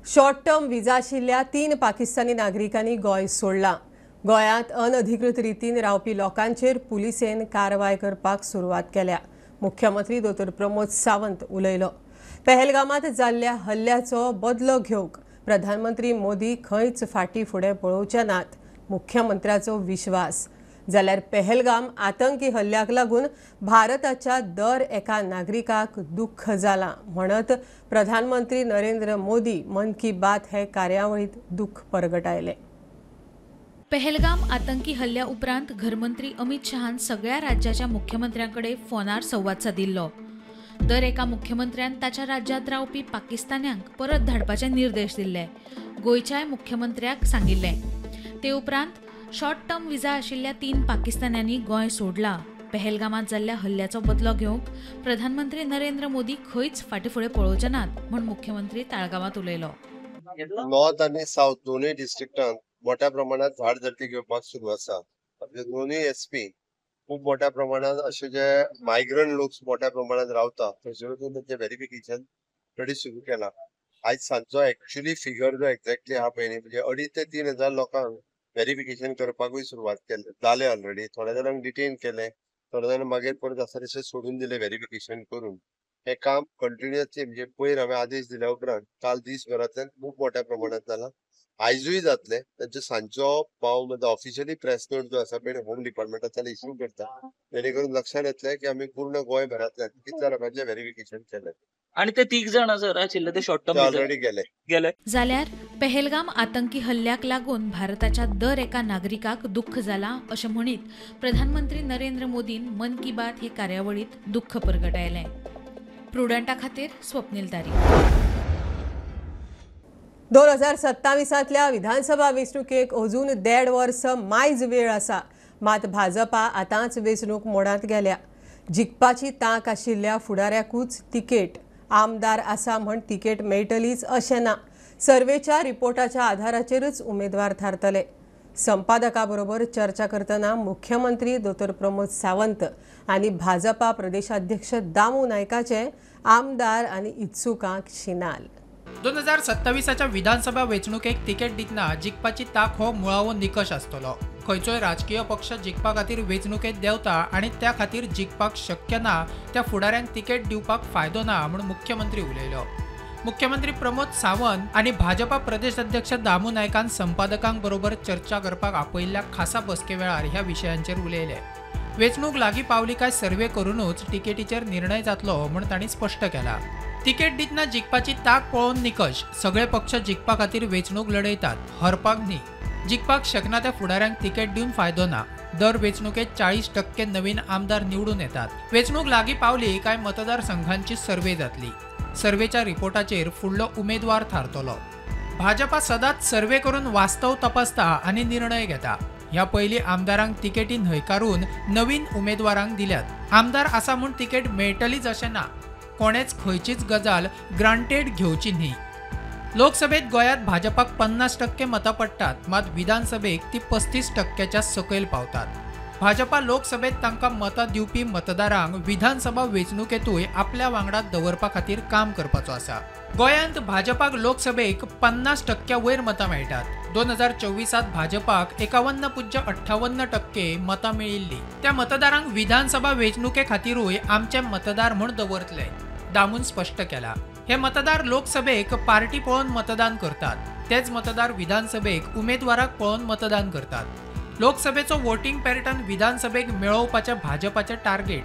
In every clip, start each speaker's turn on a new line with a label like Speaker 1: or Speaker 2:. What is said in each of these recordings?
Speaker 1: Short term visa आशिल्ल्या 3 पाकिस्तानी नागरिकांनी गोंय सोडलां. गोंयांत अनधिकृत रितीन रावपी लोकांचेर पुलिसेन कारवाय करपाक सुरवात केल्या. मुख्यमंत्री दोतोर प्रमोद सावंत उलयलो. पहलगामात जाल्ल्या हल्ल्याचो बदलो घेवंक प्रधानमंत्री मोदी खंयच फाटी फुडें पळोवचे नात, मुख्यमंत्र्याचो विश्वास. जाल्यार पहलगाम आतंकी हल्ल्याक लागून भारताच्या दर एका नागरिकाक दुःख जालां म्हणत प्रधानमंत्री नरेंद्र मोदी मन की बात हे कार्यावळीत दुःख परगटायले.
Speaker 2: पहलगाम आतंकी हल्ल्या उपरांत घरमंत्री अमित शहान सगळ्या राज्याच्या मुख्यमंत्र्यांकडे फोनार संवाद सादिल्लो. दर एका मुख्यमंत्र्यान ताच्या राज्यांत रावपी पाकिस्तान्यांक परत धाडपाचे निर्देश दिल्ले. गोंयच्याय मुख्यमंत्र्याक सांगिल्लें. ते उपरांत शॉर्ट टर्म विजा आशिल्ल्या 3 पाकिस्तान्यांनी गोंय सोडला. पहलगामात जाल्ल्या हल्ल्याचो बदलो घेवंक प्रधानमंत्री नरेंद्र मोदी खंयच फाटी फुडें पळोवचे नात म्हूण मुख्यमंत्री ताळगांवांत उलयलो.
Speaker 3: नॉर्थ आनी सावथ दोनूय डिस्ट्रिक्टांत मोठ्या प्रमाणात झाड झडती घेवपाक सुरू आसा. दोनूय एसपी खूब मोठ्या प्रमाणात अशे जे मायग्रंट लोक मोठ्या प्रमाणात रावता थंयसर वचून तेंचें व्हेरिफिकेशन ऑलरेडी सुरू केलां. आयज सांजचो एक्चुअली फिगर जो एक्झॅक्टली आहा पळय न्ही, म्हणजे 2.5 ते 3 हजार लोकांक व्हेरिफिकेशन करपाकूय सुरवात केले जाले ऑलरेडी. थोड्या जाणांक डिटेन केले, थोड्या जाणांक मागीर परत आसा तशें सोडून दिले व्हेरिफिकेशन करून. हें काम कंटिन्युअसली म्हणजे पयर हांवें आदेश दिल्या उपरांत काल दीसभरांतल्यान खूब मोठ्या प्रमाणात जालां, आयजूय जातले. तांचे सांजचो हांव म्हणजे ऑफिशियली प्रेस नोट जो आसा पळय होम डिपार्टमेंटांतल्यान इश्यू करता, जेणे करून लक्षात येतलें की आमी पूर्ण गोंयभरांतल्यान कितल्या लोकांचें व्हेरिफिकेशन केलें.
Speaker 4: आणि ते 3 जाण सर आशिल्ले ते शॉर्ट टर्म
Speaker 3: ऑलरेडी गेले
Speaker 4: गेले.
Speaker 2: जाल्यार पहलगाम आतंकी हल्ल्याक लागून भारताच्या दर एका नागरिकाक दुःख जालां अशें म्हणीत प्रधानमंत्री नरेंद्र मोदीन मन की बात हे कार्यावळीत दुःख परगटायलें. प्रुडंटा खातीर स्वप्नील तारी.
Speaker 1: 2027 विधानसभा वेंचणुकेक अजून 1.5 वर्स मायज वेळ आसा. मात भाजपा आतांच वेंचणूक मोडांत गेल्या. जिखपाची तांक आशिल्ल्या फुडाऱ्याकूच तिकेट, आमदार आसा म्हण तिकेट मेळटलीच अशें ना. सर्वेच्या रिपोर्टाच्या आधाराचेरच उमेदवार थारतले. संपादका बरोबर चर्चा करतना मुख्यमंत्री दोतोर प्रमोद सावंत आनी भाजपा प्रदेशाध्यक्ष दामू नायकाचे आमदार आनी इत्सुकांक शिनाल.
Speaker 5: 2027 विधानसभा वेंचणुकेक तिकेट दितना जिखपाची ताक हो मुळावो निकश आसतलो. खंयचोय राजकीय पक्ष जिखपा खातीर वेंचणुकेत देंवता आनी त्या खातीर जिखपाक शक्य ना त्या फुडाऱ्यांक तिकेट दिवपाक फायदो ना म्हूण मुख्यमंत्री उलयलो. मुख्यमंत्री प्रमोद सावंत आनी भाजपा प्रदेश अध्यक्ष दामू नायकान संपादकांक बरोबर चर्चा करपाक आपयिल्ल्या खासा बसके वेळार ह्या विशयांचेर उलयले. वेंचणूक लागीं पावली काय सर्वे करूनच तिकेटीचेर निर्णय जातलो म्हूण तांणी स्पश्ट केला. तिकेट दितना जिखपाची ताक पळोवन निकश. सगळे पक्ष जिखपा खातीर वेंचणूक लढयतात, हरपाक न्ही. जिखपाक शकना त्या फुडाऱ्यांक तिकेट दिवन फायदो ना. दर वेंचणुकेत 40% नवीन आमदार निवडून येतात. वेंचणूक लागीं पावली काय मतदारसंघांची सर्वे जातली. सर्वेच्या रिपोर्टाचेर फुडलो उमेदवार थारतलो. भाजपा सदांच सर्वे करून वास्तव तपासता आनी निर्णय घेता. ह्या पयलीं आमदारांक तिकेटी न्हयकारून नवीन उमेदवारांक दिल्यात. आमदार आसा म्हूण तिकेट मेळटलीच अशें ना. कोणेच खंयचीच गजाल ग्रांटेड घेवची न्ही. लोकसभेत गोंयांत भाजपाक 50% मतां पडटात, मात विधानसभेक ती 35%च्या सकयल पावतात. भाजपा लोकसभेत तांकां मतां दिवपी मतदारांक विधानसभा वेंचणुकेंतूय आपल्या वांगडा दवरपा खातीर काम करपाचो आसा. गोंयांत भाजपाक लोकसभेक 50% वयर मतां मेळटात. 2024 भाजपाक 51.58% मतां मेळिल्लीं. त्या मतदारांक विधानसभा वेंचणुके खातीरूय आमचे मतदार म्हूण दवरतले, दामून स्पश्ट केला. हे मतदार लोकसभेक पार्टी पळोवन मतदान करतात, तेच मतदार विधानसभेक उमेदवाराक पळोवन मतदान करतात. लोकसभेचो वोटिंग पॅटर्न विधानसभेक मेळोवपाचें भाजपाचें टार्गेट.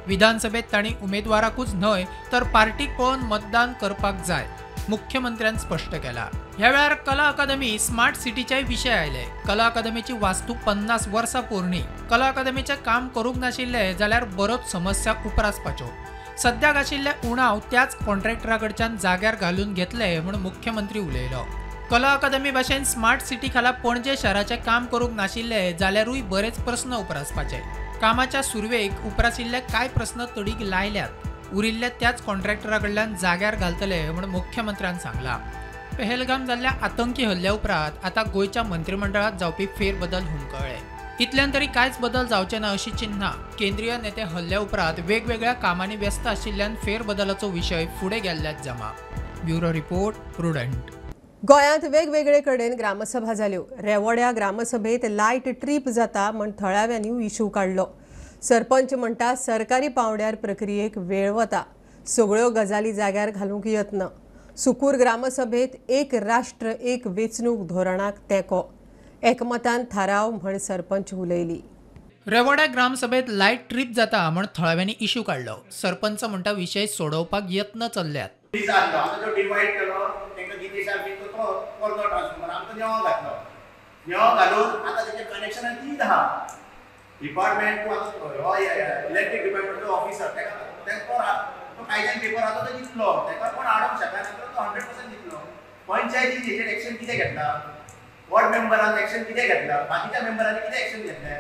Speaker 5: विधानसभेत तांणी उमेदवाराकूच न्हय तर पार्टीक पळोवन मतदान करपाक जाय, मुख्यमंत्र्यान स्पश्ट केला. ह्या वेळार कला अकादमी स्मार्ट सिटीच्याय विशय आयले. कला अकादमीची वास्तू 50 वर्सां पोरणी. कला अकादमीचें काम करूंक नाशिल्लें जाल्यार बरोच समस्या उप्रासपाच्यो. सद्याक आशिल्ले उणाव त्याच कॉन्ट्रॅक्टरा कडच्यान जाग्यार घालून घेतले म्हूण मुख्यमंत्री उलयलो. कला अकादमी भाशेन स्मार्ट सिटी खाला पणजे शाराचें काम करूंक नाशिल्लें जाल्यारूय बरेच प्रस्न उप्रासपाचे. कामाच्या सुरवेक उप्रासिल्ले कांय प्रस्न तडीक लायल्यात, उरिल्ले त्याच कॉन्ट्रॅक्टरा कडल्यान जाग्यार घालतले म्हूण मुख्यमंत्र्यान सांगलां. पहलगाम जाल्ल्या आतंकी हल्ल्या उपरांत आतां गोंयच्या मंत्रिमंडळांत जावपी फेरबदल हुमकळ्ळे. इतल्यान तरी कांयच बदल जावचे ना अशी चिन्हां. केंद्रीय नेते हल्ल्या उपरांत वेगवेगळ्या कामांनी व्यस्त आशिल्ल्यान फेरबदलाचो विशय फुडें गेल्ल्यात जमा. Bureau report, Prudent.
Speaker 1: गोंयांत वेगवेगळे कडेन ग्रामसभा जाल्यो. रेवोड्या ग्रामसभेत लायट ट्रीप जाता म्हण थळाव्यांनी इशू काडलो. सरपंच म्हणटा सरकारी पावंड्यार प्रक्रियेक वेळ वता, सगळ्यो गजाली जाग्यार घालूंक यत्न. सुकूर ग्रामसभेत एक राष्ट्र एक वेंचणूक धोरणाक तेंको, एकमतान थाराव म्हण सरपंच उलयली.
Speaker 5: रेवोड्या ग्रामसभेत लायट ट्रीप जाता म्हण थळाव्यांनी इशू काडलो. सरपंच म्हणटा विशय सोडोवपाक यत्न चल्ल्यात.
Speaker 6: डिपार्टमेंट इलेक्ट्रीक डिपार्टमेंटचो ऑफिसर ताका तो कायद्यान पेपर आसा तो दितलो, ताका कोण आडोवंक शकना, तो 100% दितलो. पंचायतीन हेजेर एक्शन कितें घेतला, वॉर्ड मेंबरान एक्शन कितें घेतला, बाकीच्या मेंबरांनी कितें एक्शन घेतलें?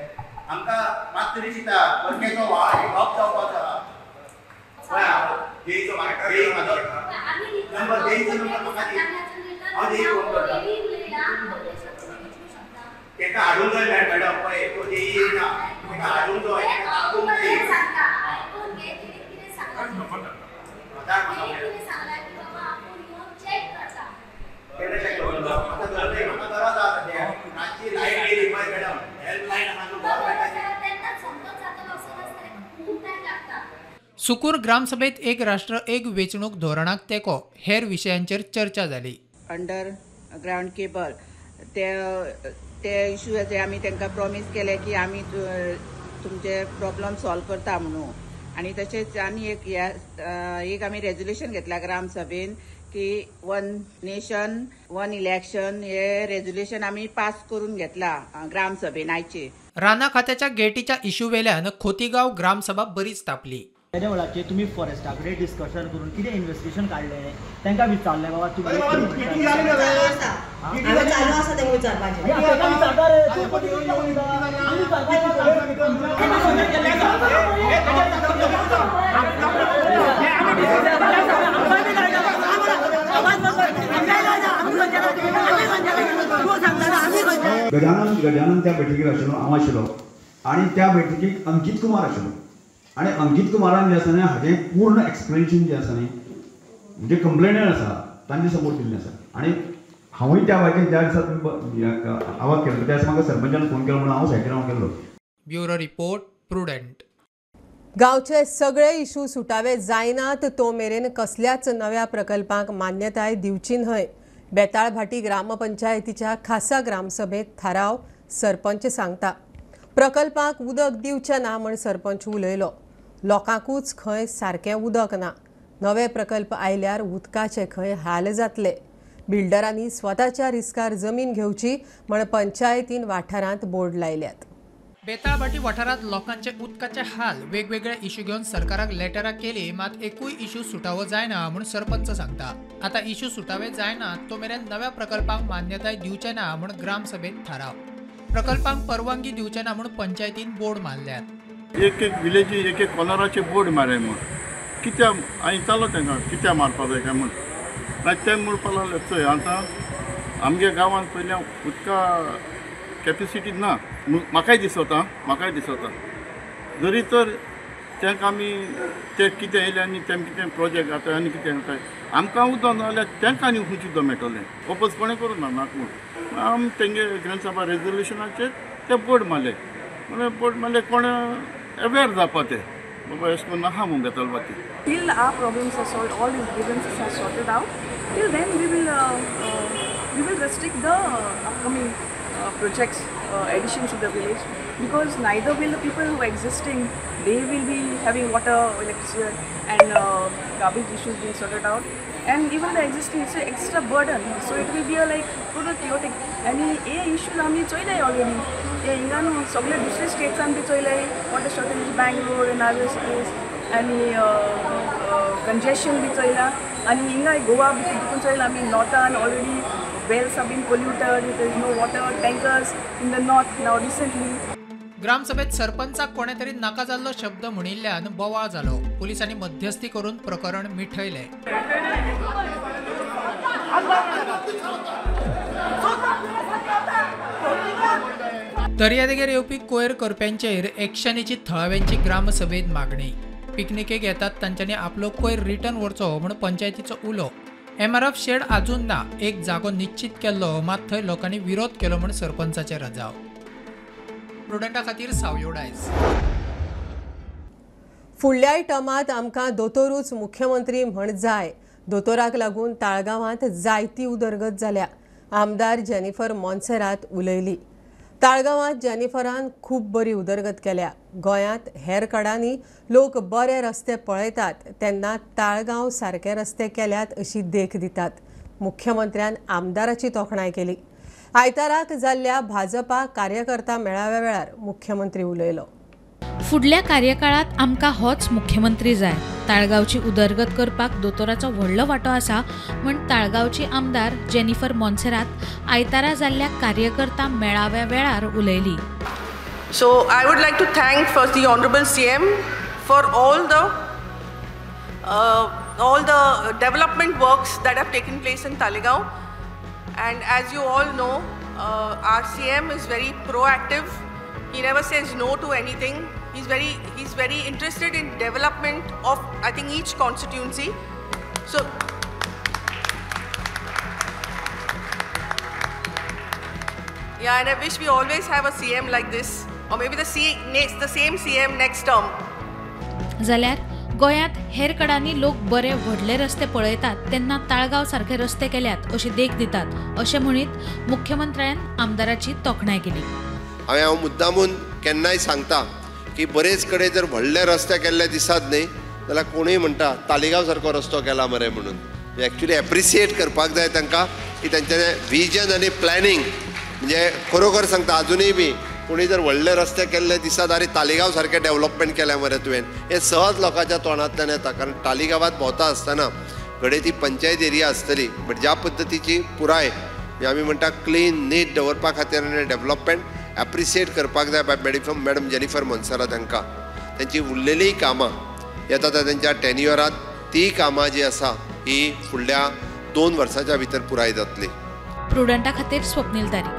Speaker 6: आमकां मात तरी चिंता वर्केचो वाळ हब जावपाचो आहा. देईचो म्हाजो नंबर, देईचो नंबर म्हाका दी, हांव देई फोन करता. ताका हाडूंक जाय मॅडम, पळय तो देई येना, ताका हाडूंक जाय.
Speaker 5: सुकूर ग्रामसभेत एक राष्ट्र एक वेंचणूक धोरणाक तेंको, हेर विशयांचेर चर्चा जाली.
Speaker 7: अंडर ग्रावंड केबल ते इशू आमी तांकां प्रॉमीस केले की आमी तुमचे प्रॉब्लम सॉल्व करता म्हणून. आनी तशेंच आनी एक एक आमी रेजोल्युशन घेतला ग्रामसभेन की वन नेशन वन इलेक्शन हे रेजोल्युशन आमी पास करून घेतला ग्रामसभेन आयचे.
Speaker 5: राना खात्याच्या गेटीच्या इशू वेल्यान खोतीगांव ग्रामसभा बरीच तापली.
Speaker 8: तेज्या वेळाचेर तुमी फॉरेस्टा कडेन डिस्कशन करून कितें इन्वेस्टिगेशन काडलें, तांकां विचारलें बाबा तुमी
Speaker 9: गजानन गजानन त्या बैठकीक आशिल्लो, हांव आशिल्लो आनी त्या बैठकीक अंकीत कुमार आशिल्लो. आनी अंकीत कुमारान जें आसा न्ही हाजें पूर्ण एक्सप्लेनेशन जें आसा न्ही म्हणजे कंप्लेनर आसा तांचे समोर दिल्लें आसा. आनी हांवूय त्या वाटेन ज्या दिसा तुमी आवाज केलो त्या दिसा म्हाका सरपंचान फोन केलो म्हणून हांव सायटीर हांव गेल्लो.
Speaker 5: Bureau report, Prudent.
Speaker 1: गांवचे सगळे इशू सुटावे जायनात तो मेरेन कसल्याच नव्या प्रकल्पांक मान्यताय दिवची न्हय. बेताळभाटी ग्रामपंचायतीच्या खासा ग्रामसभेत थाराव सरपंच सांगता. प्रकल्पाक उदक दिवचें ना म्हण सरपंच उलयलो. लोकांकूच खंय सारकें उदक ना, नवे प्रकल्प आयल्यार उदकाचे खंय हाल जातले. बिल्डरांनी स्वताच्या रिस्कार जमीन घेवची म्हण पंचायतीन वाठारांत बोर्ड लायल्यात.
Speaker 5: बेताळभाटी वाठारांत लोकांचे उदकाचे हाल वेगवेगळे इशू घेवन सरकाराक लेटरां केली, मात एकूय इशू सुटावो जायना म्हूण सरपंच सांगता. आतां इशू सुटावे जायना तो मेरेन नव्या प्रकल्पांक मान्यताय दिवचे ना म्हूण ग्रामसभेत थाराव. प्रकल्पांक परवानगी दिवचे ना म्हूण पंचायतीन बोर्ड मारल्यात.
Speaker 10: एक एक विलेजी एक एक कॉर्नराचे बोर्ड मारले म्हूण कित्याक हांवें विचारलो तांकां कित्याक मारपा जाय काय म्हूण, मागीर ते म्हणपाक लागले चोय आतां आमगे गांवांत पयलीं उदका कॅपेसिटी ना. म्हाकाय दिसता, म्हाकाय दिसता जरी तर तांकां आमी ते कितें येयले आनी तेम कितें प्रोजेक्ट जाता आनी कितें जाता आमकां उदक ना जाल्यार तांकां आनी खंयचें उदक मेळटलें. ओपोज कोणें करूं ना नाक म्हूण आमी तेंगे ग्रामसभा रेजोल्युशनाचेर ते बोर्ड मारले. म्हणल्यार बोर्ड मारले कोण अवेर जावपा ते बाबा अशें करून आहा म्हूण Betalbatim.
Speaker 11: Till our problems are solved, all these grievances are sorted out, till then we will restrict the upcoming projects, additions to the village, because neither will the people who are existing, they will be having water, electricity and garbage issues being sorted out, and even the existing, it's an extra burden, so it will be a like total chaotic. And ये issues आमी चोयलाय already, हे हिंगा न्हू सगळे दुसरे स्टेट्सान बी चोयलाय, water shortage Bangalore and other cities, आनी congestion बी चोयला, आनी हिंगा गोवा बी तितून चोयला आमी नॉर्थान already wells have been polluted, there is no water tankers in the north now recently.
Speaker 5: ग्रामसभेत सरपंचाक कोणे तरी नाका जाल्लो शब्द म्हणिल्ल्यान बोवाळ जालो. पुलिसांनी मध्यस्थी करून प्रकरण मिठयलें. दर्यादेगेर येवपी कोयर करप्यांचेर एक्शनीची थळाव्यांची ग्रामसभेत मागणी. पिकनिकेक येतात तांच्यांनी आपलो कोयर रिटर्न व्हरचो म्हूण पंचायतीचो उलो. एमआरएफ शेड अजून ना. एक जागो निश्चित केल्लो मात थंय लोकांनी विरोध केलो म्हूण सरपंचाचे रजाव. प्रुडंटा खातीर सावयो डायस.
Speaker 1: फुडल्याय टर्मांत आमकां दोतोरूच मुख्यमंत्री म्हण जाय. दोतोराक लागून ताळगांवांत जायती उदरगत जाल्या. आमदार जेनिफर मोन्सेरात उलयली. ताळगांवांत जेनिफरान खूब बरी उदरगत केल्या. गोंयांत हेर कडांनी लोक बरे रस्ते पळयतात तेन्ना ताळगांव सारके रस्ते केल्यात अशी देख दितात. मुख्यमंत्र्यान आमदाराची तोखणाय केली. आयताराक जाल्ल्या भाजपा कार्यकर्ता मेळाव्या वेळार मुख्यमंत्री उलयलो.
Speaker 2: फुडल्या कार्यकाळात आमकां होच मुख्यमंत्री जाय. ताळगांवची उदरगत करपाक दोतोराचो व्हडलो वांटो आसा म्हण ताळगांवची आमदार जेनिफर मोन्सेरात आयतारा जाल्ल्या कार्यकर्ता मेळाव्या वेळार उलयली.
Speaker 11: So I would like to thank first the honourable CM for all the development works that have taken place in Taleigao. And as you all know, our CM is very proactive. He never says no to anything. He's very interested in development of, I think, each constituency. So yeah, and I wish we always have a CM like this, or maybe the same CM next term.
Speaker 2: जाल्यार गोंयांत हेर कडांनी लोक बरे व्हडले रस्ते पळयतात तेन्ना ताळगांव सारके रस्ते केल्यात अशी देख दितात अशें म्हणीत मुख्यमंत्र्यान आमदाराची तोखणाय केली.
Speaker 3: हांवें मुद्दामून केन्नाय सांगता की बरेच कडेन जर व्हडले रस्ते केल्ले दिसात न्ही जाल्यार कोणूय म्हणटा तालिगांव सारको रस्तो केला मरे म्हणून. एक्चुअली एप्रिसिएट करपाक जाय तांकां की तांचें विजन आनी प्लॅनिंग म्हणजे खरोखर सांगता अजुनूय बी कोणी जर व्हडले रस्ते केल्ले दिसात आनी तालिगांव सारकें डेवलपमेंट केलें मरे तुवें, हें सहज लोकांच्या तोंडांतल्यान येता. कारण तालिगांवांत भोंवता आसतना घडये ती पंचायत एरिया आसतली बट ज्या पद्दतीची पुराय आमी म्हणटा क्लीन नीट दवरपा खातीर आनी डेवलपमेंट एप्रिसिएट करपाक जाय बाय मॅडम जेनिफर मोन्सेरात हांकां. तांची उरलेलीय कामां येता तांच्या टेन्युअरांत ती कामां जी आसा ही फुडल्या 2 वर्सांच्या भितर पुराय जातली.
Speaker 2: प्रुडंटा खातीर स्वप्नील तारी.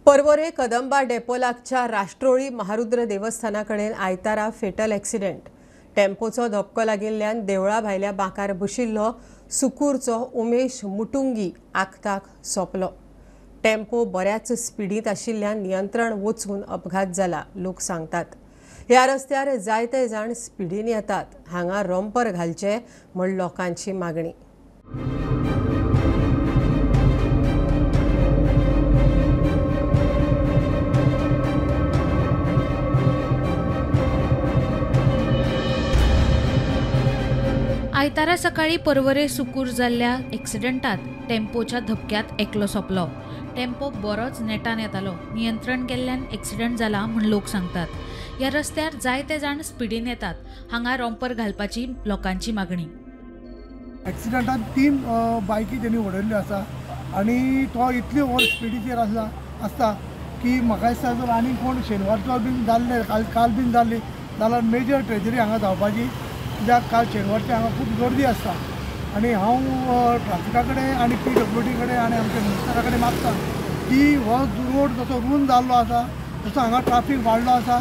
Speaker 1: पर्वरे कदंबा डेपो लागच्या राष्ट्रोळी महारुद्र देवस्थाना कडेन आयतारा फेटल एक्सिडेंट. टेम्पोचो धपको लागिल्ल्यान देवळा भायल्या बांकार बशिल्लो सुकूरचो उमेश मुटुंगी आक्ताक सोंपलो. टेम्पो बऱ्याच स्पिडींत आशिल्ल्यान नियंत्रण वचून अपघात जाला. लोक सांगतात ह्या रस्त्यार जायते जाण स्पिडीन येतात. हांगा रोंपर घालचे म्हण लोकांची मागणी.
Speaker 2: आयतारा सकाळी पर्वरे सुकूर जाल्ल्या एक्सिडंटात टेम्पोच्या धपक्यात एकलो सोंपलो. टेम्पो बरोच नेटान येतालो. नियंत्रण गेल्ल्यान एक्सिडंट जाला म्हूण लोक सांगतात. ह्या रस्त्यार जायते जाण स्पिडीन येतात. हांगा रोंपर घालपाची लोकांची मागणी.
Speaker 12: एक्सिडंटान 3 बायकी तेणी उडयल्ल्यो आसा आनी तो इतली ओवर स्पिडीचेर आसता की म्हाका दिसता जर आनी कोण शेनवारचो बीन जाल्ले काल बीन जाल्ली जाल्यार मेजर ट्रेजरी हांगा जावपाची, कित्याक काल शेनवारची हांगा खूब गर्दी आसता. आनी हांव ट्राफिका कडेन आनी PWD कडेन आनी आमच्या मिनिस्टरा कडेन मागता की हो रोड जसो रून जाल्लो आसा तसो हांगा ट्राफीक वाडलो आसा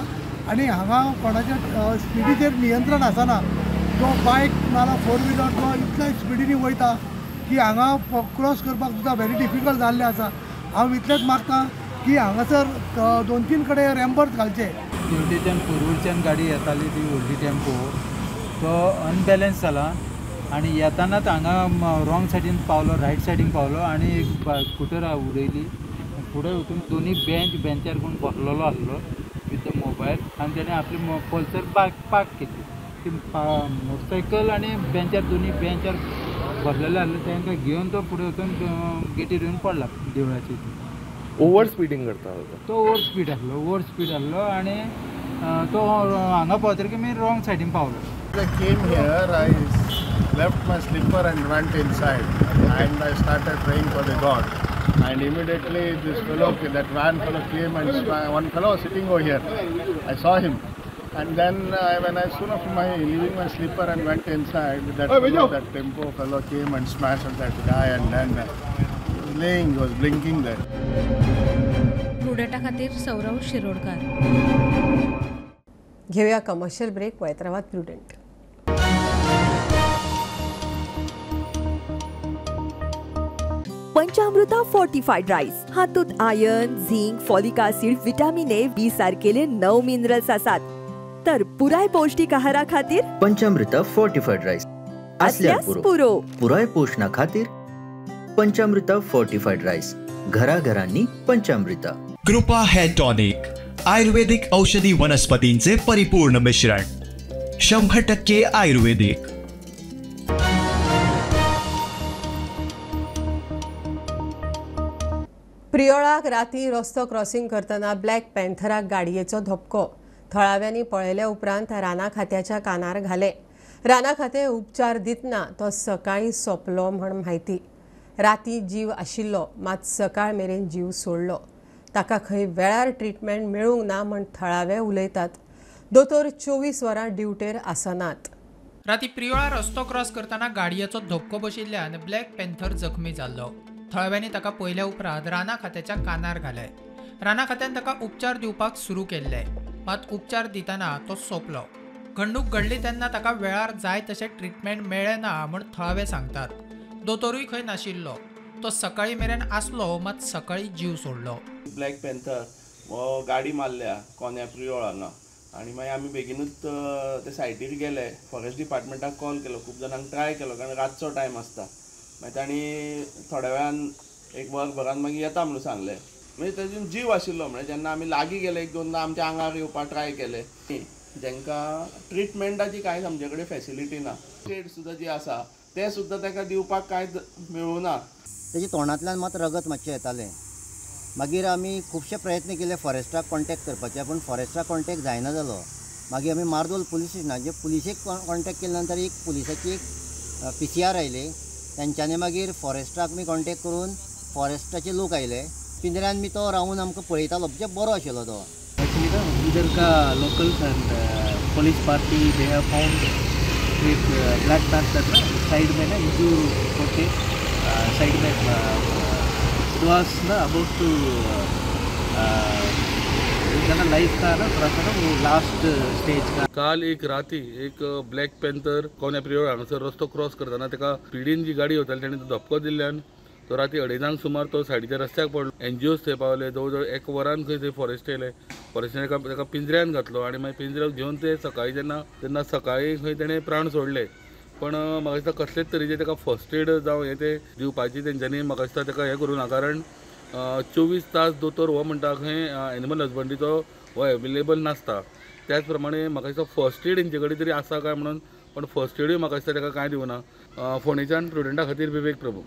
Speaker 12: आनी हांगा कोणाच्या स्पिडीचेर नियंत्रण आसना. जो बायक नाल्यार 4 व्हिलर तो इतल्या स्पिडीनी वयता की हांगा क्रॉस करपाक सुद्दां व्हेरी डिफिकल्ट जाल्लें आसा. हांव इतलेंच मागता की हांगासर 2-3 कडेन रॅम्पर्स घालचे.
Speaker 13: तेवटेच्यान पोरूरच्यान गाडी येताली ती व्हडली टेम्पो, तो अनबॅलन्स जाला आनी येतानाच हांगा रॉंग सायडीन पावलो, रायट सायडीन पावलो आनी एक स्कुटर उडयली. फुडें वचून दोनी बेंचार कोण बसलेलो आसलो विथ the mobile आनी तेणें आपली पल्सर पार्क केली. ती मोटरसायकल आनी बेंचार दोनी बेंचार बसलेले आसले तांकां घेवन तो फुडें वचून गेटीर येवन पडला देवळाचे.
Speaker 14: ओवर स्पिडींग करता
Speaker 13: तो, ओवर स्पीड आसलो, ओवर स्पीड आसलो आनी तो हांगा पावतकीर मी रॉंग सायडीन पावलो.
Speaker 10: I came here, I left my slipper and went inside and I started praying for the God. And immediately this fellow, that van fellow came and one fellow was sitting over here. I saw him. And then when I soon after my leaving my slipper and went inside, that fellow, that tempo fellow came and smashed at that guy and then laying was blinking there.
Speaker 2: प्रुडंटा खातीर सौरव शिरोडकर.
Speaker 1: घेऊया commercial break. वैतरावाद Prudent.
Speaker 15: पंचामृता fortified rice हातूंत iron, zinc, folic acid, vitamin A, B सारकेले 9 minerals आसात। तर पुराय पौष्टिक आहारा खातीर
Speaker 16: पंचामृता फोर्टिफाईड राईस असल्यार पुरो। पुराय पोषणा खातीर पंचामृता फोर्टिफाईड राईस, घराघरांनी पंचामृता।
Speaker 17: कृपा हेअर टॉनिक, आयुर्वेदिक औषधी वनस्पतींचे परिपूर्ण मिश्रण, 100% आयुर्वेदिक।
Speaker 1: प्रियोळाक राती रस्तो क्रॉसिंग करतना ब्लॅक पॅन्थराक गाडयेचो धपको। थळाव्यांनी पळयल्या उपरांत राना खात्याच्या कानार घाले। राना खातें उपचार दितना तो सकाळीं सोंपलो म्हण म्हायती। राती जीव आशिल्लो मात सकाळ मेरेन जीव सोडलो। ताका खंय वेळार ट्रिटमेंट मेळूंक ना म्हण थळावे उलयतात। दोतोर 24 वरां ड्युटेर आसनात।
Speaker 5: राती प्रियोळा रस्तो क्रॉस करतना गाडयेचो धपको बशिल्ल्यान ब्लॅक पॅन्थर जखमी जाल्लो। थळाव्यांनी ताका पळयल्या उपरांत राना खात्याच्या कानार घाले। राना खात्यान ताका उपचार दिवपाक सुरू केल्ले, मात उपचार दितना तो सोंपलो। घडणूक घडली तेन्ना ताका वेळार जाय तशें ट्रिटमेंट मेळ्ळें ना म्हूण थळावे सांगतात। दोतोरूय खंय नाशिल्लो, तो सकाळी मेरेन आसलो मात सकाळी जीव सोडलो।
Speaker 18: ब्लॅक पॅन्थर हो गाडी मारल्या कोन्या प्रियोळ हांगा आनी मागीर आमी बेगीनूच ते सायटीर गेले, फॉरेस्ट डिपार्टमेंटाक कॉल केलो, खूब जाणांक ट्राय केलो कारण रातचो टायम आसता। मागीर तांणी थोड्या वेळान एक वर भरान मागीर येता म्हणून सांगलें। म्हणजे तातूंत जीव आशिल्लो, म्हणजे जेन्ना आमी लागीं गेले एक दोनदा आमच्या आंगार येवपाक ट्राय केले। जेंकां ट्रिटमेंटाची कांयच आमचे कडेन फेसिलिटी ना, स्टेट सुद्दां जी आसा तें सुद्दां ताका दिवपाक कांय मेळूना।
Speaker 19: तेजे तोंडांतल्यान मात रगत मातशें येतालें। मागीर आमी खुबशे प्रयत्न केले फॉरेस्टाक कॉन्टेक्ट करपाचे, पूण फॉरेस्टाक कॉन्टेक्ट जायना जालो। मागीर आमी मार्दोल पुलीस स्टेशनाचे पुलिसेक कॉन्टेक्ट केले नंतर एक पुलिसाची एक PCR आयली, तेंच्यांनी मागीर फॉरेस्टाक आमी कॉन्टेक्ट करून फॉरेस्टाचे लोक आयले। पिंजऱ्यान मी तो रावून आमकां पळयतालो, म्हणजे बरो आशिल्लो तो।
Speaker 20: एक्चुअली ना इधर का locals and police party they have found एक ब्लैक पैंथर ना साइड में ना इंजूर होके साइड में it was ना अबाउट टू लाइफ का ना थोड़ा सा ना वो लास्ट स्टेज का।
Speaker 21: काल एक राती एक ब्लॅक पॅन्थर कोन्या प्रियोळ हांगासर रस्तो क्रॉस करतना ताका स्पिडीन जी गाडी वताली ताणें धपको दिल्ल्यान तो राती 2:30 सुमार तो सायडीच्या रस्त्याक पडलो। एनजीओज थंय पावले, जवळ जवळ 1 वरान खंय थंय फॉरेस्ट येयले। फॉरेस्टान ताका पिंजऱ्यान घातलो आनी मागीर पिंजऱ्याक घेवन ते सकाळी जेन्ना तेन्ना सकाळी खंय तेणें प्राण सोडले। पण म्हाका दिसता कसलेच तरेचे ताका फर्स्ट एड जावं हें तें दिवपाची तेंच्यांनी म्हाका दिसता ताका हें करूं ना, कारण 24 तास दोतोर हो म्हणटा खंय एनिमल हजबंड्रीचो हो एवेलेबल नासता। त्याच प्रमाणे म्हाका दिसता फर्स्ट एड हेंचे कडेन तरी आसा काय म्हणून, पण फर्स्ट एडूय म्हाका दिसता ताका कांय दिवना। फोंडेच्यान प्रुडंटा खातीर विवेक प्रभू।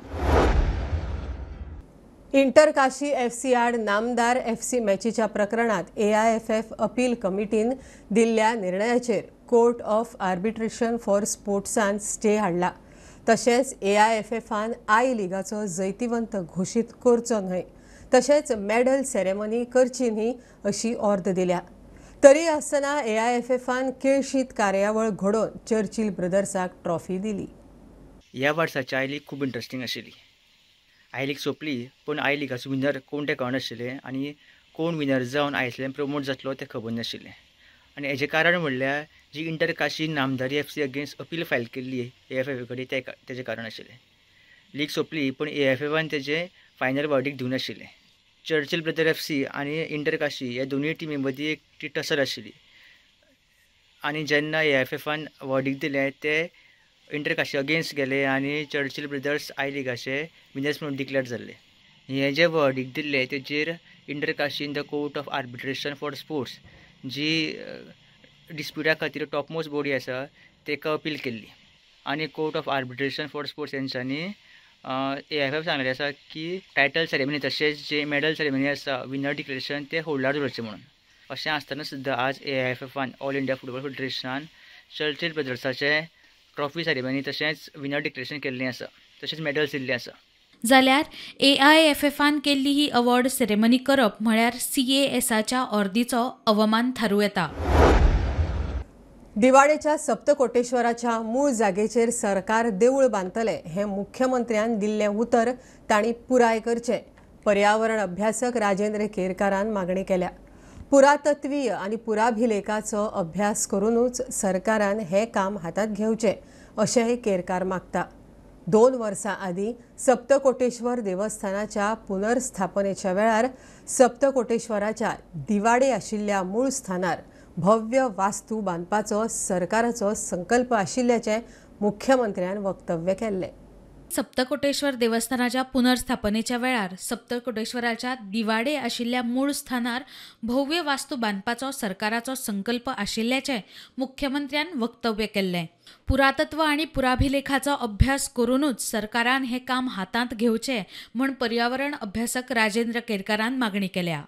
Speaker 1: इंटर काशी एफसी आड नामदार एफसी मॅचीच्या प्रकरणात AIFF appeal कमिटीन दिल्ल्या निर्णयाचेर कोर्ट ऑफ आर्बिट्रेशन फॉर स्पोर्ट्सान स्टे हाडला। तशेंच AIFFान I लिगाचो जैतिवंत घोशीत करचो न्हय, तशेंच मेडल सेरेमनी करची न्ही अशी ऑर्द दिल्या। तरी आसतना AIFFान केळशीत कार्यावळ घडोवन चर्चिल ब्रदर्साक ट्रॉफी दिली।
Speaker 22: ह्या वर्साची I league खूब इंट्रस्टींग आशिल्ली। I league सोंपली पूण I लिगाचो विनर कोण तें कळनाशिल्लें आनी कोण विनर जावन आयएसएलान प्रमोट जातलो तें खबर नाशिल्लें। आनी हेजें कारण म्हणल्यार जी इंटर काशी Namdhari FC against appeal file केल्ली AIFF कडेन तेजें कारण आशिल्लें। लीग सोंपली पूण AIFFान तेजें फायनल वर्डीक दिवंक नाशिल्लें। चर्चिल ब्रदर FC आनी इंटर काशी ह्या दोनूय टिमी मदीं एक ती टसल आशिल्ली आनी जेन्ना AIFFान वर्डीक दिलें ते इंटर काशी अगेन्स्ट गेले आनी चर्चिल ब्रदर्स I लिगाचे विनर्स म्हणून डिक्लेअर जाल्ले। हें जें वर्डीक दिल्लें तेजेर inter Kashi in the court of arbitration for sports जी डिस्प्युटा खातीर टॉपमोस्ट बॉडी आसा ताका अपील केल्ली आनी court of arbitration for sports हेंच्यांनी AIFF सांगलेलें आसा की टायटल सेरेमनी तशेंच जे मेडल सेरेमनी आसा विनर डिक्लेरेशन तें होल्डार दवरचें म्हणून। अशें आसतना सुद्दां आज AIFFान ऑल इंडिया फुटबॉल फेडरेशनान चर्चिल ब्रदर्साचे ट्रॉफी सेरेमनी तशेंच विनर डिक्लेरेशन केल्लें आसा, तशेंच मेडल्स दिल्ले आसा।
Speaker 2: जाल्यार AIFFान केल्ली ही अवॉर्ड सेरेमनी करप म्हळ्यार CASाच्या ऑर्दीचो अवमान थारूं येता।
Speaker 1: दिवाडेच्या सप्तकोटेश्वराच्या मूळ जागेचेर सरकार देवूळ बांदतले हें मुख्यमंत्र्यान दिल्लें उतर तांणी पुराय करचें, पर्यावरण अभ्यासक राजेंद्र केरकारान मागणी केल्या। पुरातत्वीय आनी पुराभिलेखाचो अभ्यास करूनूच सरकारान हें काम हातांत घेवचें अशेंय केरकार मागता। 2 वर्सां आदीं सप्तकोटेश्वर देवस्थानाच्या पुनर्स्थापनेच्या वेळार सप्तकोटेश्वराच्या दिवाडे आशिल्ल्या मूळ स्थानार भव्य वास्तू बांदपाचो सरकाराचो संकल्प आशिल्ल्याचें मुख्यमंत्र्यान वक्तव्य केल्लें.
Speaker 2: सप्तकोटेश्वर देवस्थानाच्या पुनर्स्थापनेच्या वेळार सप्तकोटेश्वराच्या दिवाडे आशिल्ल्या मूळ स्थानार भव्य वास्तू बांदपाचो सरकाराचो संकल्प आशिल्ल्याचें मुख्यमंत्र्यान वक्तव्य केल्लें. पुरातत्व आनी पुराभिलेखाचो अभ्यास करूनूच सरकारान हें काम हातांत घेवचें म्हूण पर्यावरण अभ्यासक राजेंद्र केरकारान मागणी केल्या.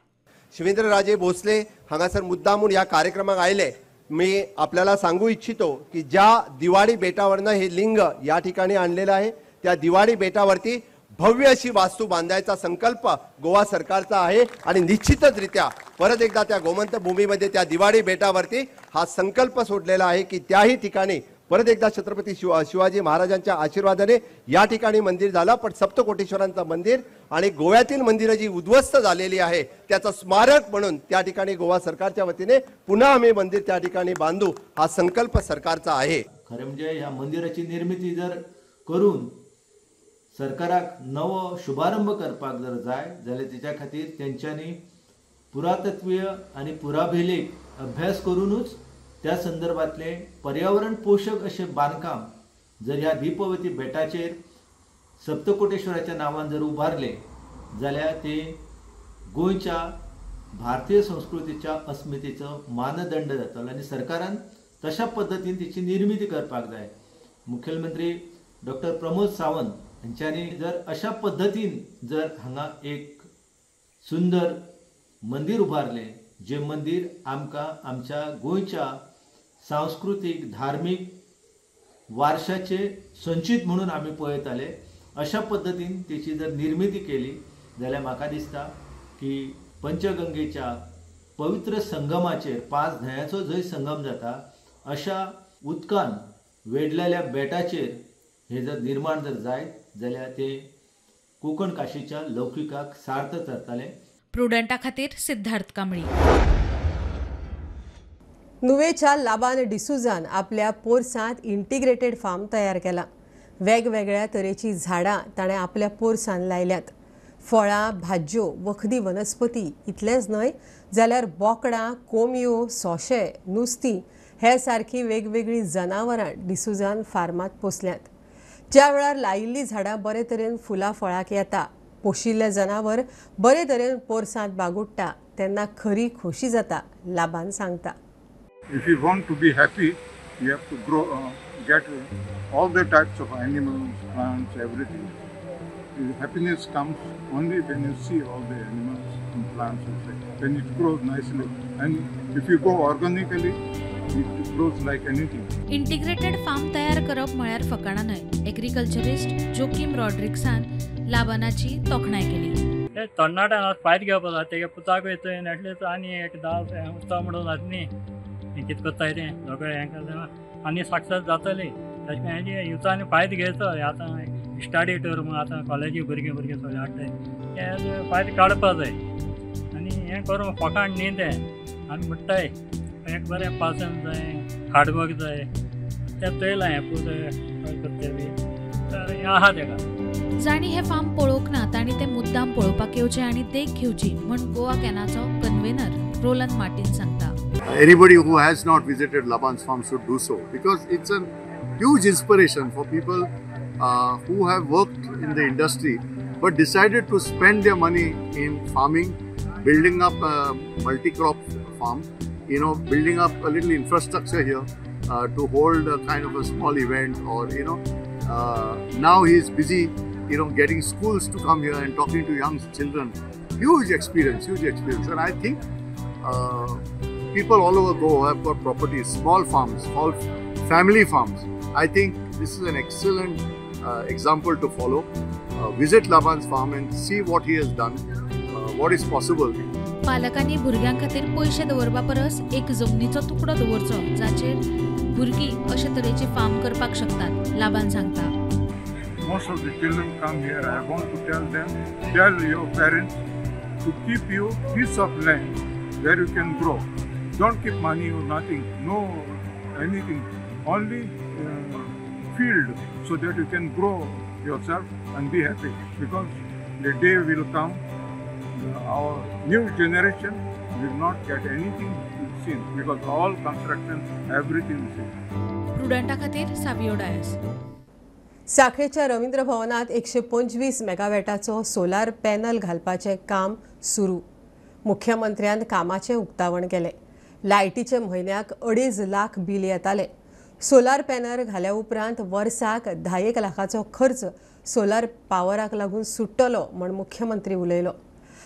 Speaker 3: शिवेंद्र राजे भोसले हांगासर मुद्दामून ह्या कार्यक्रमाक आयले. मी आपल्याला सांगू इच्छितो की ज्या दिवाडी बेटावरनं हे लिंग या ठिकाणी आणलेलं आहे त्या दिवाडी बेटावरती भव्य अशी वास्तू बांधायचा संकल्प गोवा सरकारचा आहे आणि निश्चितचरित्या परत एकदा त्या गोमंत भूमीमध्ये त्या दिवाडी बेटावरती हा संकल्प सोडलेला आहे की त्याही ठिकाणी परत एकदा छत्रपती शिवाजी महाराजांच्या आशीर्वादाने या ठिकाणी मंदिर झालं, पण सप्तकोटेश्वरांचं मंदिर आणि गोव्यातील मंदिरं जी उद्ध्वस्त झालेली आहे त्याचं स्मारक म्हणून त्या ठिकाणी गोवा सरकारच्या वतीने पुन्हा आम्ही मंदिर त्या ठिकाणी बांधू हा संकल्प सरकारचा आहे.
Speaker 4: खरें म्हणजे ह्या मंदिराची निर्मिती जर करून सरकाराक नवो शुभारंभ करपाक जर जाय जाल्यार तेच्या खातीर तेंच्यांनी पुरातत्वीय आनी पुराभिलेख अभ्यास करूनूच त्या संदर्भातले पर्यावरण पोशक अशें बांदकाम जर ह्या दीपवती बेटाचेर सप्तकोटेश्वराच्या नांवान जर उबारले जाल्यार ते गोंयच्या भारतीय संस्कृतीच्या अस्मितेचो मानदंड जातलो आनी सरकारान तशा पद्दतीन तिची निर्मिती करपाक जाय. मुखेलमंत्री डॉक्टर प्रमोद सावंत हांच्यांनी जर अशा पद्दतीन जर हांगा एक सुंदर मंदीर उबारलें जें मंदीर आमकां आमच्या गोंयच्या सांस्कृतीक धार्मीक वारशाचे संचीत म्हणून आमी पळयताले अशा पद्दतीन तेची जर निर्मिती केली जाल्यार म्हाका दिसता की पंचगंगेच्या पवित्र संगमाचेर 5 न्हंयांचो जंय संगम जाता अशा उदकान वेडलेल्या बेटाचेर हे जर निर्माण जर जायत जाल्यार ते कोंकण काशीच्या लौकिकाक सार्थ थरतालें.
Speaker 2: प्रुडंटा खातीर सिद्धार्थ कांबळी.
Speaker 1: नुवेच्या लाबान डिसुजान आपल्या पोरसांत इंटिग्रेटेड फार्म तयार केला. वेगवेगळ्या तरेची झाडां ताणें आपल्या पोरसान लायल्यात. फळां, भाज्यो, वखदी वनस्पती इतलेंच न्हय जाल्यार बोकडां, कोंबयो, सोंशे, नुस्तीं हे सारखी वेगवेगळीं जनावरां डिसुजान फार्मांत पोसल्यांत. ज्या वेळार लायिल्लीं झाडां बरे तरेन फुलां फळाक येता, पोशिल्लें जनावर बरे तरेन पोरसांत बागुडटा तेन्ना खरी खोशी जाता, लाबान सांगता.
Speaker 6: If you want to be happy, you have to grow, get all the types of animals, plants, everything. The happiness comes only when you see all the animals and plants, when it grows nicely. And if you go organically, it grows like anything.
Speaker 2: Integrated farm तयार करप म्हळ्यार फकाणां न्हय. Agriculturist Joaquim रॉड्रिक्सान लाबानाची तोखणाय केली.
Speaker 23: ते तरणाट्यान फायदो घेवपाक जाय. तेगे पुताकूय थंय एटलिस्ट आनी एक 10 उत्साह म्हणून जाता न्ही, कितें करताय तें सगळें हें करता आनी सक्सेस जातली. तशें हेजे युथांनी फायदो घेवचो. आतां स्टडी टूर म्हूण आतां कॉलेजी भुरगीं भुरगीं सगळें हाडटाय ते फायदो काडपा जाय आनी हें करूं फकाण न्ही तें. आमी म्हणटाय एक बरें पासन जाय, हार्डवर्क जाय, तें चोयलां हें पूत करता बी तर हें आहा तेका.
Speaker 2: जांणी हें फार्म पळोवंक ना तांणी तें मुद्दाम पळोवपाक येवचें आनी देख घेवची म्हूण गोवा कॅनाचो कन्व्हेनर रोलन मार्टीन सांगता.
Speaker 24: Anybody who has not visited Laban's farm should do so, because it's a huge inspiration for people who have worked in the industry but decided to spend their money in farming, building up a multi-crop farm, you know, building up a little infrastructure here to hold a kind of a small event, or you know, now he is busy, you know, getting schools to come here and talking to young children. Huge experience, and I think people all over Goa have got properties, small farms, small family farms. I think this is an excellent example to follow. Visit Laban's farm and see what he has done, what is possible.
Speaker 2: पालकांनी भुरग्यां खातीर पयशे दवरपा परस एक जमनीचो तुकडो दवरचो जाचेर भुरगीं अशे तरेचे फार्म करपाक शकतात, लाबान सांगता.
Speaker 6: Most of the children come here. I want to tell them, tell your parents to keep you piece of land where you can grow. Don't keep money or nothing, no anything, only field so that you can grow yourself and be happy, because the day will come, our new generation will not get anything seen, because all construction, everything is seen.
Speaker 2: प्रुडंटा खातीर सावियो डायस.
Speaker 1: साखळेच्या रवींद्र भवनात 125 मेगावॅटाचो सोलार panel घालपाचें काम सुरू. मुख्यमंत्र्यान कामाचें उक्तावण केलें. लायटीचे म्हयन्याक 2.5 लाख बील येतालें. सोलार पॅनल घाल्या उपरांत वर्साक 10 लाखाचो खर्च सोलार पावराक लागून सुट्टलो म्हण मुख्यमंत्री उलयलो.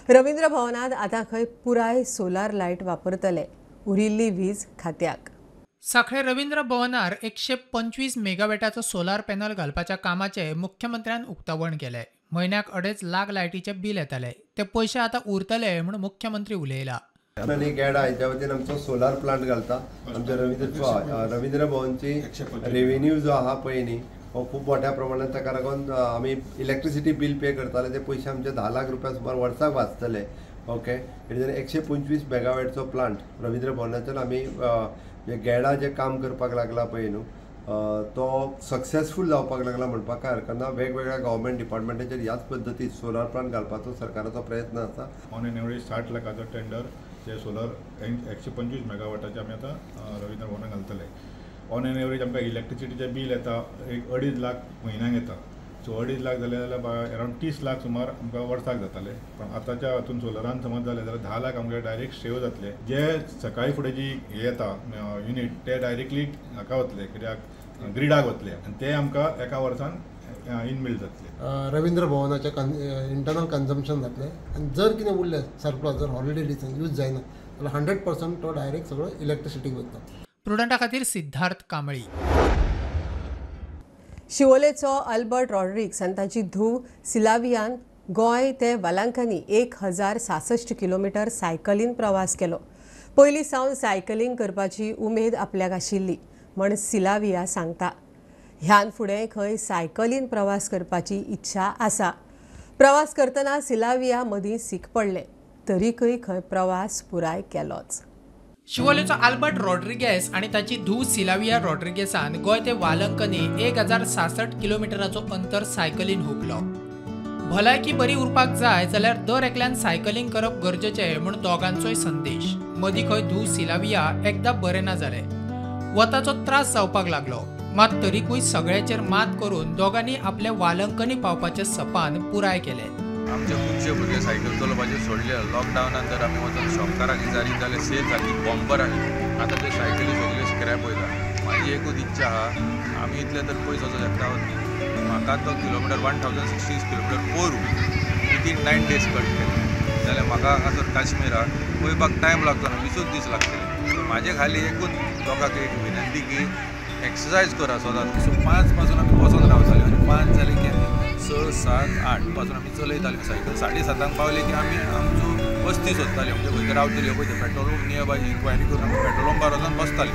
Speaker 1: रवींद्र भवनात आतां खंय पुराय सोलार लायट वापरतले, उरिल्ली वीज खात्याक.
Speaker 5: साखळे रवींद्र भवनार 125 मेगावॅटाचो सोलार पॅनल घालपाच्या कामाचें मुख्यमंत्र्यान उक्तावण केलें. म्हयन्याक 2.5 लाख लायटीचें बील येतालें, ते पयशे आतां उरतले म्हूण मुख्यमंत्री उलयला.
Speaker 3: आनी गेडा हेच्या वतीन आमचो सोलार प्लांट घालता. आमच्या रवींद्र भवनची रेवेन्यू जो आहा पळय न्ही हो खूब मोठ्या प्रमाणात, ताका लागून आमी इलेक्ट्रिसिटी बील पे करताले ते पयशे आमचे 10 लाख रुपया सुमार वर्साक वाचतले. ओके, it 125 मेगावॅटचो प्लांट रवींद्र भवनाच्यान आमी गेडा जे काम करपाक लागला पळय न्हू तो सक्सेसफूल जावपाक लागला म्हणपाक कांय हरकत ना. वेगवेगळ्या गव्हर्मेंट डिपार्टमेंटाचेर ह्याच पद्दतीन सोलार प्लांट घालपाचो सरकाराचो प्रयत्न आसा.
Speaker 7: ऑन एन एवरेज 60 लाखाचो टेंडर जे सोलर 125 मेगावॉटाचे आमी आतां रवींद्र भवनाक घालतले. ऑन एन एवरेज आमकां इलेक्ट्रिसिटीचें बील येता 1.5 लाख म्हयन्याक येता. सो 2.5 लाख जाले जाल्यार अरावंड 30 लाख सुमार आमकां वर्साक जाताले. पण आतांच्या हातून सोलरान समज जालें जाल्यार 10 लाख आमकां डायरेक्ट सेव जातले. जे सकाळी फुडें जी हें येता युनीट ते डायरेक्टली हाका वतले, कित्याक ग्रिडाक वतले आनी ते आमकां एका वर्सान इनबिल्ड जातले.
Speaker 8: रवींद्र भवनाचें इंटरनल कन्जम्पशन जातलें आनी जर कितें उरलें सरप्लस, जर हॉलिडे दिसान यूज जायना जाल्यार 100% तो डायरेक्ट सगळो इलेक्ट्रिसिटीक वता.
Speaker 5: प्रुडंटा खातीर सिद्धार्थ कांबळी.
Speaker 1: शिवोलेचो अल्बर्ट रॉड्रिक्स आनी ताची धूव सिलावियान गोंय ते वालांकनी 1066 किलोमिटर सायकलीन प्रवास केलो. पयलीं सावन सायकलींग करपाची उमेद आपल्याक आशिल्ली म्हण सिलाविया सांगता. ह्यान फुडें खंय सायकलीन प्रवास करपाची इच्छा आसा. प्रवास करतना सिलाविया मदीं सीक पडलें, तरीकय खंय प्रवास पुराय केलोच.
Speaker 5: शिवोलेचो आल्बर्ट रॉड्रिगेस आनी ताची धूव सिलाविया रॉड्रिगेसान गोंय ते वालंकनी 1066 किलोमिटराचो अंतर सायकलीन हुपलो. भलायकी बरी उरपाक जाय जाल्यार दर एकल्यान सायकलींग करप गरजेचें म्हूण दोगांचोय संदेश. मदीं खंय धूव सिलाविया एकदां बरें ना जालें, वताचो त्रास जावपाक लागलो, मात तरीकूय सगळ्याचेर मात करून दोगांनी आपले वालंकनी पावपाचें सपान पुराय केलें.
Speaker 9: आमचे खुबशे भुरगे सायकल चलोवपाचें सोडले. लॉकडावनान जर आमी वचून शॉपकाराक विचारीत जाल्यार सेल सारकी बंपर आनी आतां त्यो सायकली सगल्यो स्क्रॅप वयता. म्हाजी एकूच इच्छा आहा, आमी इतले तर पयस वचूंक शकता न्ही. म्हाका तो kilometre 1066 kilometre पोरू Nitin 9 days cut केले जाल्यार म्हाका हांगासर काश्मीराक वयपाक टायम लागचो ना, 20 दीस लागतले. म्हाजे खाली एकूच लोकांक एक विनंती की एक्सरसायज करा सदांच. सो 5 पासून आमी बसोन रावताले आनी 5 जाले की आमी 6, 7, 8 पासून आमी चलयताले सायकल. 7:30 पावले की आमी आमचो वस्ती सोदताले, म्हणजे खंय रावतली पळय ते petrol pump nearby inquiry करून आमी पेट्रोल पंपार वचून बसताले.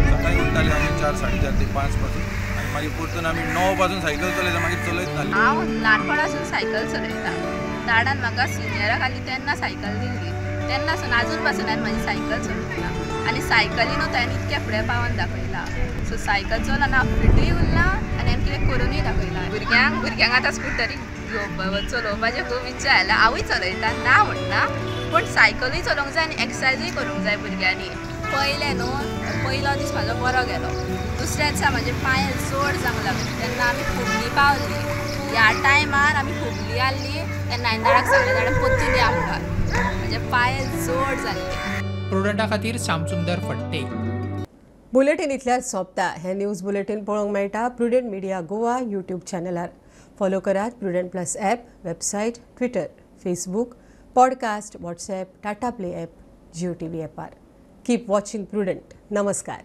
Speaker 9: सकाळीं उठताले आमी 4, 4:30 ते 5 पासून आनी मागीर परतून आमी 9 पासून सायकल चलयता, मागीर चलयत नासले.
Speaker 11: हांव ल्हानपणासून सायकल चलयता. डाडान म्हाका सिनियराक आसली तेन्ना सायकल दिल्ली, तेन्नासून आजून पासून हांवें म्हाजी सायकल चलयता आनी सायकलीनूच हांवें इतक्या फुडें पावोन दाखयला. सो सायकल चलोवन हांव फिटूय उरलां आनी हांवें कितें करुनूय दाखयलां. भुरग्यांक आतां स्कुटरी घेवपा चलोवपाची खूब इच्छा आयल्या. हांवूय चलयता, ना म्हणना, पूण सायकलूय चलोवंक जाय आनी एक्सरसायजूय करूंक जाय भुरग्यांनी. पयलें न्हू, पयलो दीस म्हाजो बरो गेलो, दुसऱ्या दिसा म्हाजे पांय जोड जावंक लागले. तेन्ना आमी हुबली पावली. ह्या टायमार आमी हुबली आहली तेन्ना हांवें डाडाक सांगलें, डाडा परतून या म्हणून. म्हाजे पांय जोड जाल्ले.
Speaker 5: प्रुडंटा खातीर श्यामसुंदर फट्टे.
Speaker 1: बुलेटीन इतल्याच सोंपता. हें न्यूज बुलेटीन पळोवंक मेळटा प्रुडंट मिडिया गोवा यूट्यूब चॅनलार. फॉलो करात Prudent plus app, website, Twitter, Facebook, podcast, WhatsApp, Tata Play app, Jio TV ॲपार. Keep watching prudent. नमस्कार.